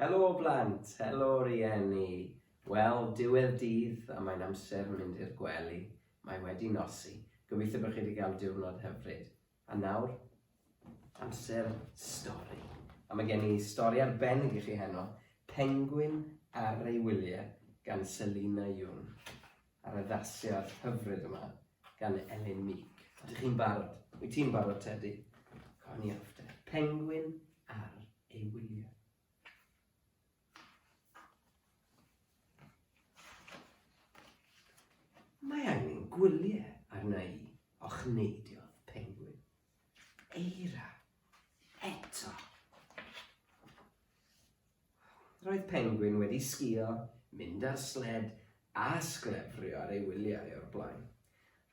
Helo blant, helo rieni. Wel, diwedd dydd a mae'n amser mynd i'r gwely. Mae wedi nosi. Gobeithio bod chi wedi cael diwrnod hyfryd. A nawr, amser stori. A mae gen i stori arbennig i chi heno, Pengwin ar ei wyliau gan Selina Young. A'r addasiad hyfryd yma gan Elin Meek. Ydych chi'n barod? Wyt ti'n barod, Teddy? Con i off te. Pengwin ar ei wyliau. Mae angen gwyliau arna i, ochneidiodd Pengwin. Eira, eto. Roedd Pengwin wedi sgïo, mynd ar sled a sglefrio ar ei wyliau o'r blaen.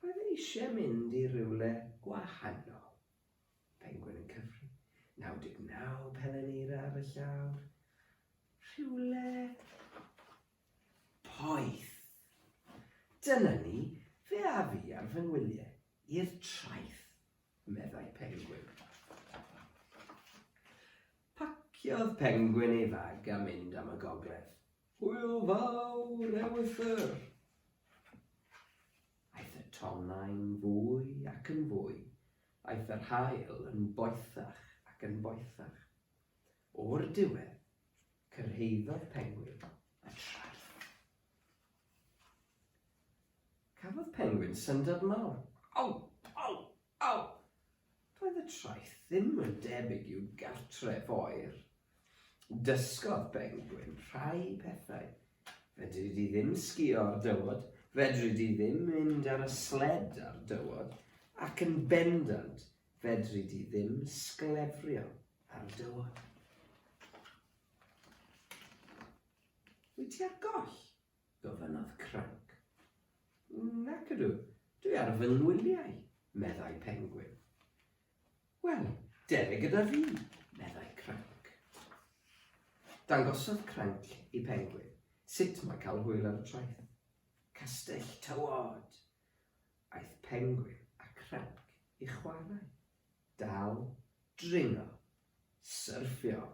Roedd e eisiau mynd i rywle gwahanol. Pengwin yn cyfri. 99 pelen eira ar y llawr. Rhywle poeth. Dyna ni, fe a fi ar fy ngwyliau i'r traeth, meddai Pengwin. Paciodd Pengwin ei fag a mynd am y gogledd. Hwyl fawr, ewythr! Aeth y tonnau'n fwy ac yn fwy, aeth yr haul yn boethach ac yn boethach. O'r diwedd, cyrhaeddodd Pengwin y traeth. Cafodd Pengwin syndod mawr. Aw! Aw! Aw! Doedd y traeth ddim yn debyg i'w gartref oer. Dysgodd Bengwin rhai pethau. Fedri di ddim sgïo ar dywod, fedri di ddim mynd ar y sled ar dywod, ac yn bendant, fedri di ddim sglefrio ar dywod. Wyt ti ar goll? gofynnodd Cranc. Nac ydw, dwi ar fy ngwyliau, meddai Pengwin. Wel, dere gyda fi, meddai Cranc. Dangosodd Cranc i Pengwin sut mae cael hwyl ar y traeth. Castell tywod! Aeth Pengwin a Cranc i chwarae, dal, dringo, syrffio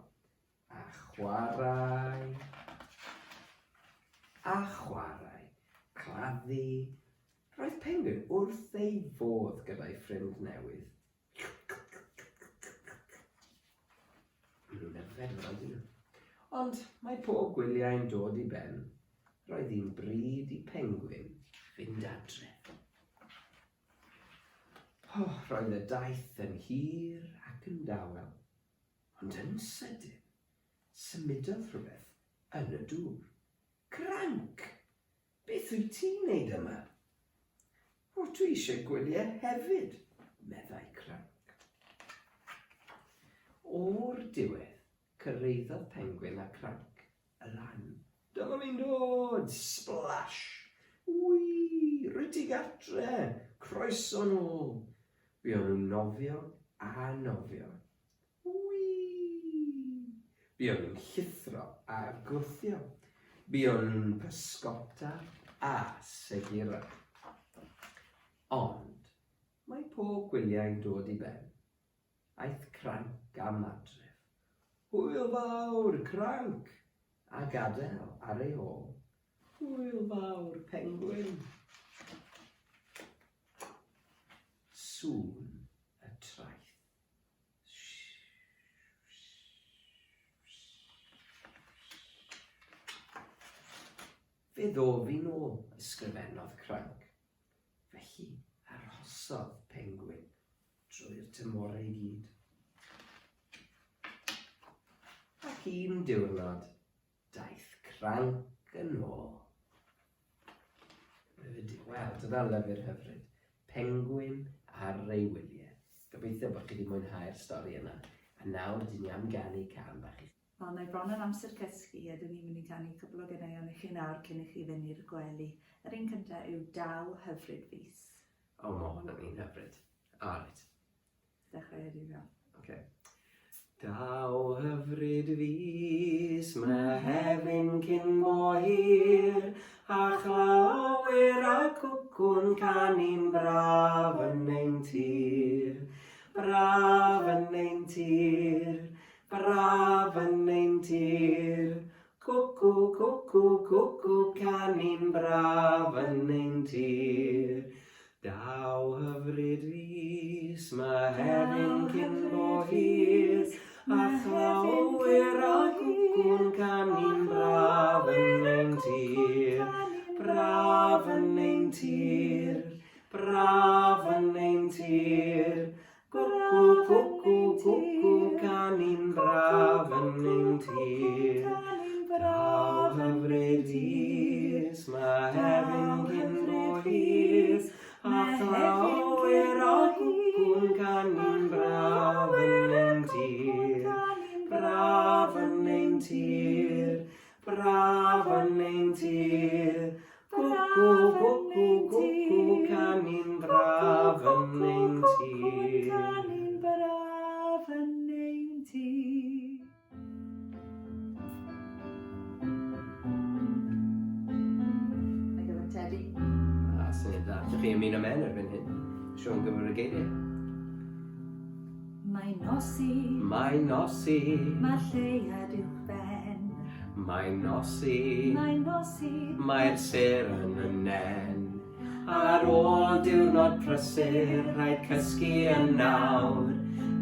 A chwarae. A chwarae. Claddu. Roedd Penguin wrth ei fodd gyda'i ffrind newydd. Maen nhw'n yfed yn ydyn nhw. Ond mae pob gwyliau'n dod i ben. Roedd hi'n bryd i Penguin fynd adref. Oh, roedd y daith yn hir ac yn dawel. Ond yn sydyn, symudodd rhywbeth yn y dŵr. Cranc! Beth wyt ti'n wneud yma? O, dwi eisiau gwyliau hefyd, meddai Cranc. O'r diwedd, cyrhaeddodd Pengwin a Cranc y lan. Dyma fi'n dod! Splash! Wii! Rwyt ti gartre! Croeso nôl! Buon nhw'n nofio a nofio. Wii! Buon nhw'n llithro a gwthio. Buon nhw'n pysgota a segura. Ond, mae pob gwyliau'n dod i ben. Aeth Cranc am adref. Hwyl fawr, Cranc! A gadael ar ei ôl. Hwyl fawr, Pengwin! Sŵn y traeth. Fe ddof i nôl, ysgrifennodd Cranc. Felly arhosodd Pengwin drwy'r tymhorau i gyd. Ac un diwrnod, daeth Cranc yn ôl. Wel, dyna lyfr hyfryd. Pengwin ar ei wyliau. Gobeithio bod chi wedi mwynhau'r stori yna. A nawr, dyn ni am ganu cân bach i chi. Wel, mae bron yn amser cysgu a dyn ni'n mynd i ganu cwpl o ganeuon i chi nawr cyn i chi fynd i'r gwely. Yr un cyntaf yw Daw Hyfryd Fis. O, mae hwn yn un hyfryd. O, reit. Dechrau ydi fel. Okay. Daw hyfryd fis, Mehefin cyn bo hir, a chlawyr a cwcw'n canu'n braf yn ein tir. Braf yn ein tir, braf yn ein tir. Os ydych chi'n ymuno mewn erbyn hyn, Siôn gwybod y geiriau. Mae'n nosi. Mae'n nosi. Mae lleuad uwchben. Mae'n nosi. Mae'n nosi. Mae'r sêr yn y nen. Ar ôl diwrnod prysur, rhaid cysgu yn nawr.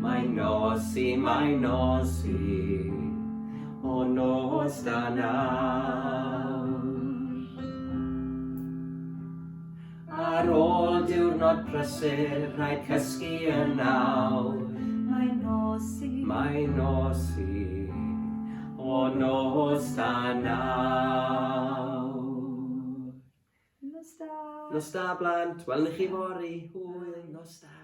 Mae'n nosi, mae'n nosi. O nos da nawr. Ar ôl diwrnod prysur, rhaid cysgu yn awr. Mae'n nosi. Mae'n nosi. O nos da nawr. Nos da. Nos da, blant. Welwn ni chi fory. Hwyl, nos da.